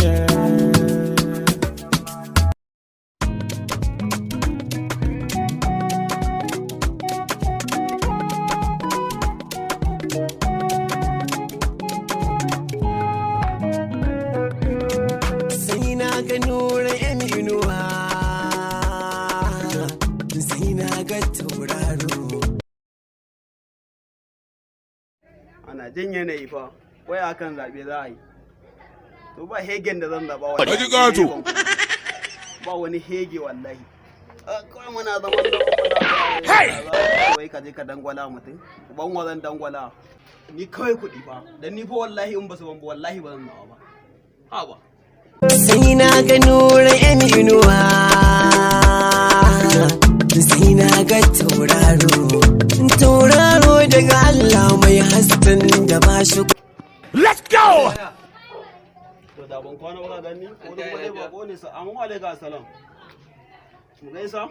Yeah. Sai na ga Nura M Inuwa, sai na ga tauraro. Ana jin yanayi fa, wai akan zaɓe za a yi. To ba hegen da zan zaɓa wallahi. Haji ƙato. Ba wani hege wallahi. Ah, kawai muna zaman da wai ka je ka dangwala mutum. Ban wa zan dangwala. Ni kawai kuɗi fa. Dan ni fa wallahi in ba su ban ba wallahi ba zan zaɓa ba. Ha ba. Sai na ga Nura M Inuwa, sai na ga tauraro. Tauraro daga Allah mai hasken da ba shi. Let's go! To da ban kwana ba ka gani ko da wani bako ne sa amma alaikum salam. Mu gaisa.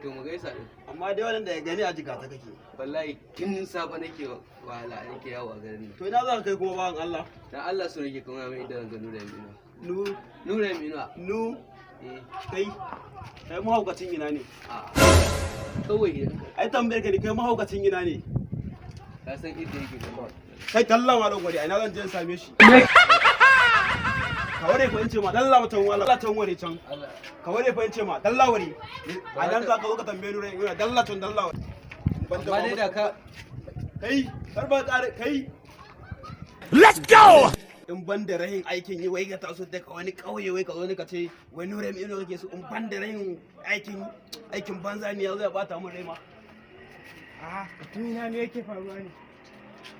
To mu gaisa din. Amma dai wannan da ya gani a jika ta kake. Wallahi tun safe nake wahala, nake yawo a garin nan. To ina za ka kai kuma bawan Allah? Dan Allah so nake kuma mai idan ga Nura Inuwa. Nu Nura Inuwa. Nu Eh. kai kai mahaukacin ina ne? A kawai idan ka Ai tambayar ka ne, kai mahaukacin ina ne? ka san inda yake da ba. Kai talla ma gwari, a ina zan je in same shi? Ka ware fa in ce ma dalla mutan wala can ware can. Allah. Ka ware fa in ce ma dalla ware. A nan za ka zo ka tambaye Nura ina dalla can dalla ware. Ban da Amma dai da ka kai kar ba kare kai. Let's go! In ban da rahin aikin yi, wai ka taso daga wani ƙauye wai ka zo ni ka ce wai Nura ino kake so, in ban da rahin aikin banza ne ya zo ya bata mun rai ma. Ah, mutumina, me yake faruwa ne?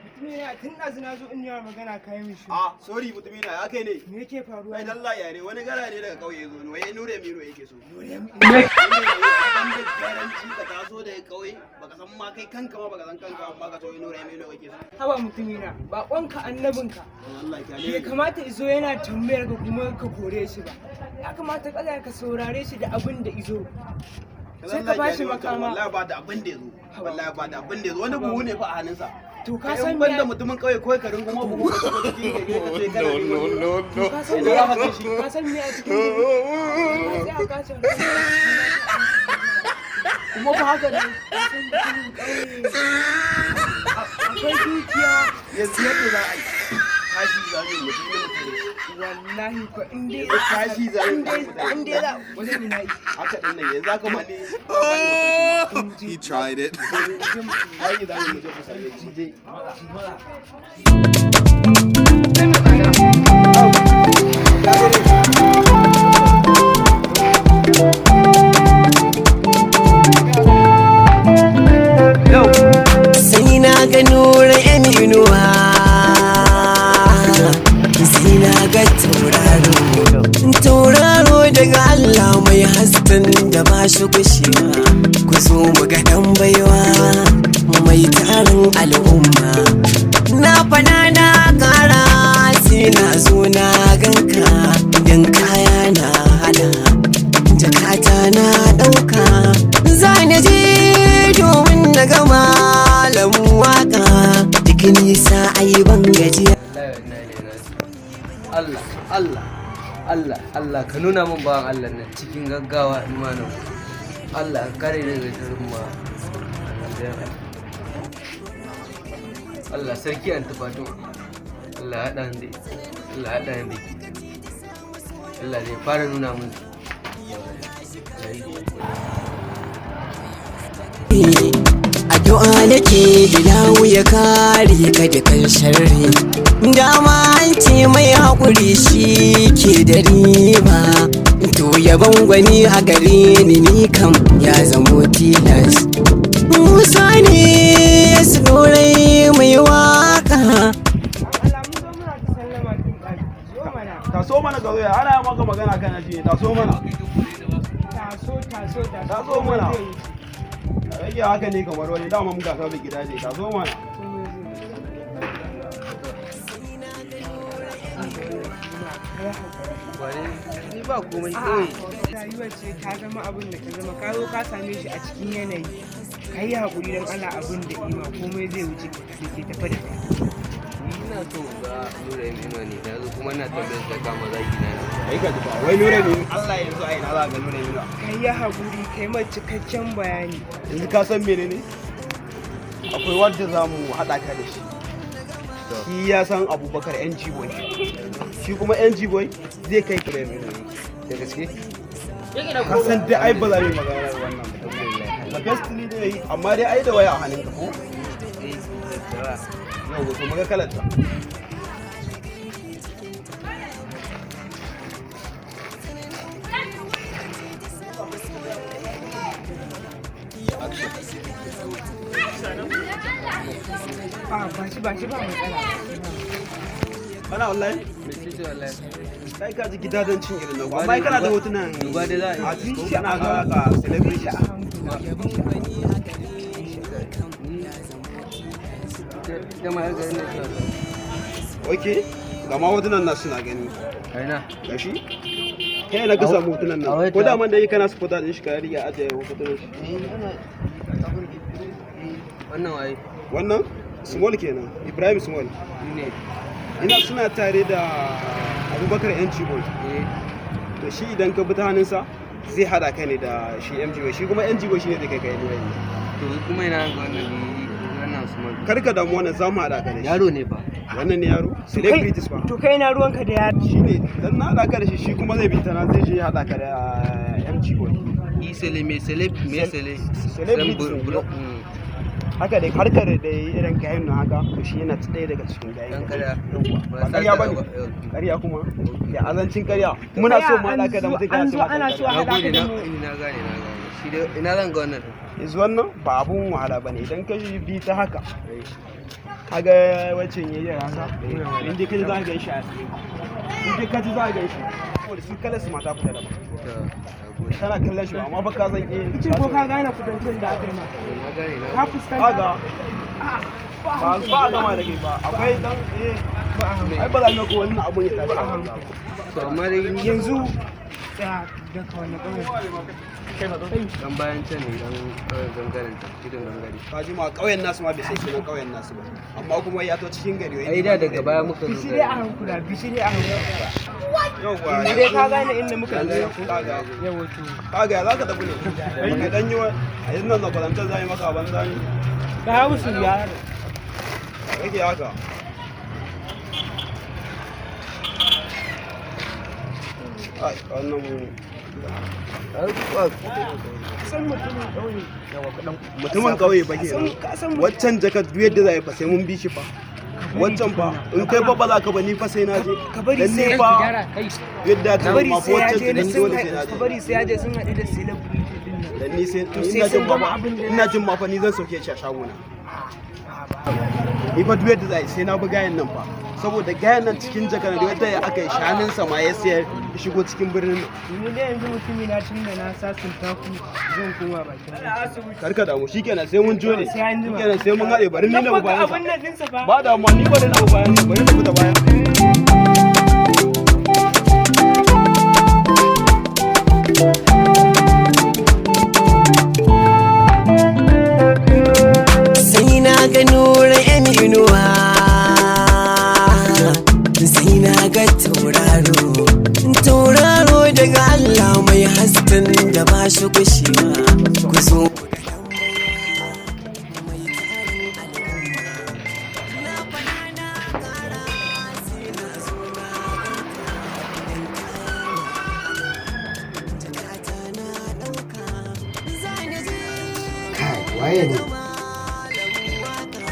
Mutumina, tun ɗazu na zo in yi wa magana kayi min shiru. A sorry mutumina, ya kai ne? Me yake faruwa Wai ne? dalla yare wani gara ne daga ƙauye zo ni wai Nura Mino yake so. Nura M Ban da garanci ka taso daga ƙauye baka san ma kai kanka ma baka san kanka amma ka ce wai Nura Mino kake so. Haba mutumina, baƙonka annabinka. Allah ya Bai kyale. kamata izo yana tambayar ka kuma ka kore shi ba. Ya kamata ka tsaya ka saurare shi da abin da izo. Sai ka bashi makama. Wallahi ba da abin da yazo. Wallahi ba da abin da yazo. Wani buhu ne fa a hannunsa. To ka Kai san in ban da me mutumin ƙauye kawai ka rungumo buhu ka shigo cikin gari ka ce kana neman No, to no. ka san Ina me za ka kai shi? ka san me a cikin buhu? Ka tsaya ka saurare. Kuma fa haka ne. Ka san mutumin ƙauye. Akwai dukiya. Yanzu yadda za a yi. Tashi za mu yi mutum ne mutum. Wallahi ko in dai Yanzu tashi za mu in dai yi mutum. in dai za wajen ina yi. Haka din nan yanzu aka mani. He tried it. Ai za mu je ku same shi. Je. Sai na ga Nura M Inuwa, sai na ga tauraro. Tauraro daga Allah mai hasken da ba shi gushewa. Ku zo mu ga dan baiwa mai tarin al'umma. Na fada na kara, sai na zo na ganka dan kaya na hada. Jakata na ɗauka, za na je domin na ga malamin waka. Duk nisa ai ban gajiya. Wallahi wallahi ne na Allah Allah Allah Allah ka nuna min bawan Allah nan cikin gaggawa imanin. Allah ka kare ni daga sharrin ma. Allah sarki an tufatu. Allah ya haɗa ni da Allah ya haɗa ni da ke. Allah zai fara nuna min. Addu'a nake ilahu ya kare ka da kan sharri. Dama an ce mai haƙuri shi ke da riba. To yabon gwani a gare ni, ni kam ya zamo tilas. Musa ne su dorai mai waka. Allah, mun zo muna ta sallama tun ɗazu. Zo mana. Taso mana ka zo ya ana maka magana kana ji, taso mana. Taso, taso, taso. Taso mana. Zai wuce. Rage haka ne kamar wani dama muka saba gida ne, taso mana. Komai zai wuce. Ni ba komai A'a, kawai. rayuwar ce ta zama abin da ta zama, ka zo ka same shi a cikin yanayi. Ka yi haƙuri don Allah, abin da ima komai zai wuce da ke tafe da kai. Ni ina so in ga Nura M Inuwa ne, na zo kuma ina tambayar ta kama zagi na. Kai ka ji fa, wai Nura ne Allah yanzu a ina za ga Nura Inuwa? Ka yi haƙuri, kai mai cikakken bayani. Yanzu ka san menene, akwai wanda za mu haɗa ka da shi. Shi ya san Abubakar NG Boy, shi kuma NG Boy zai kai ka da menene. Da gaske? Ka san dai ai ba za mu yi magana da wannan ba. Ba firstly dai, amma dai ai da waya a hannunka ko? Eh, da Yau to muga kalarta. A ba shi, ba shi, ba matsala. Ana wallahi. Mece ce wallahi? Kai ka ji gidajen cin irin nan, amma kana da hotunan Duba dai za a yi. A cikin kana ga ka celebrities. Ita ma yar garin nan ce wallahi. Okay, ga ma hotunan nan suna gani. A ina? Gashi kai na ka samu hotunan A nan wai ko ta- da man dai kana supporter din shi, ka riga ajiye hotunan shi. Wannan waye? Wannan Small kenan, Ibrahim Small. Ni ne. Ina suna tare da Abubakar NG Boy. Eh. To shi idan ka bi ta hannunsa zai hada kai ne da shi MG Boy, shi kuma MG Boy shine zai kai kai ne. To kuma ina ga wannan ni wannan Usman. Kar ka damu, wannan za mu hada ka da shi. Yaro ne fa. Wannan ne yaro, celebrities fa. To kai na ruwanka da yaro? Shi ne dan na hada ka da shi, shi kuma zai bi ta nan, zai je ya hada ka da MG Boy. Yi sele me sele me sele. Celebrities ne. Haka dai harkar da irin gayen nan haka, to shi yana ɗaya daga cikin gayen. Dan karya. Ba karya ba ne, karya kuma ya azancin karya. Muna so mu haɗa ka da mutum, An kana zo ana so a Na haɗa ka gode, da na mu. na gane, na gane. Shi dai ina zan ga wannan? Yanzu wannan ba abun wahala bane. Idan ka bi ta haka, kaga wacce yayi haka, in dai ka ji za ka gan shi a tsaye, in dai ka ji za ka gan shi, saboda su kalar su mata fita daban. To, na gode. Kana kallon shi ba amma fa ka san eh. Ce ko ka gane kudancin da aka yi ma? Na gane, na Ka fuskanta? Kaga ba ba a gama da kai ba, akwai dan eh, ai ba za mu ko wannan abun ya tashi a banza ba. To amma dai Yanzu tsaya, daga wani ƙauye? Dan bayan can ne, dan gangaren ta, gidan gangare. Ka ji ma ƙauyen nasu ma bai sai sunan ƙauyen nasu ba, amma kuma ya to cikin gari wai. Ai da daga baya muka zo. Bishiri a hankula, bishiri a hankula. Yauwa. Yanzu dai ka gane inda muka zo ko? Kaga. Yawa, to. Kaga ya zaka tafi ne ka dan yi wa a yanzu nan zakwarantar za yi maka banza ne. Ga musu yaro. Kake haka. Ai wannan San mutumin ƙauye. Mutumin ƙauye ba ke Ka san mutum. waccan jakar, duk yadda za a yi fa sai mun bi shi fa. Waccan fa in kai fa ba za ka ba, ni fa sai na je. Ka bari Dan ni sai- fa yadda Ka ka bari ma fa sai ya waccan je dan sun dole sai na haɗu, je. ka bari sai ya je sun haɗu da celebrity din nan. Dan ni sai To ni sai ina sun jin ma gama fa abin da ina jin ma fa ni zan sauke shi a shagona. Ni fa duk yadda za a yi sai na bi gayan nan fa, saboda gayan nan cikin jakar da yadda ya aka yi shanunsa ma ya sayar ya shigo cikin birnin nan. Ni dai yanzu mutumi na, tun da na sasanta ku, zan koma bakin aiki. Karka damu, shikenan sai mun jone. Sai an jima. Shikenan sai mun haɗe, bari ni na Nan bi fa bayan abin nan ɗinsa fa. ba damuwa, ni bari na bi bayan, bari na bi ta bayan. Sai na ga Nura M Inuwa, sai na ga tauraro, tauraro daga Allah mai hasken da ba shi gushewa. Ku zo ku ga dan baiwa, mai tarin al'umma. Na faɗa na ƙara, sai na zo na ganta. Dan kama jakata na ɗauka, za ni je. Kai, waye ne? Malamin waka,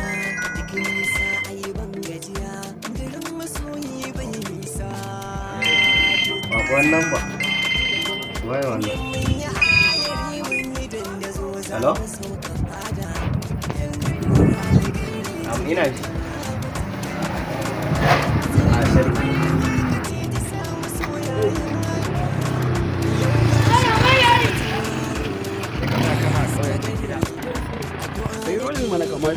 duk nisa ai ban gajiya, garin masoyi bai nisa. Ba wannan ba. Waye wannan? Mun yi ayari, mun yi dandazo, za Hello? mu sauka fada. Am ina ji. A sarki. Ta samu soyayya. Kai rolin mana kamar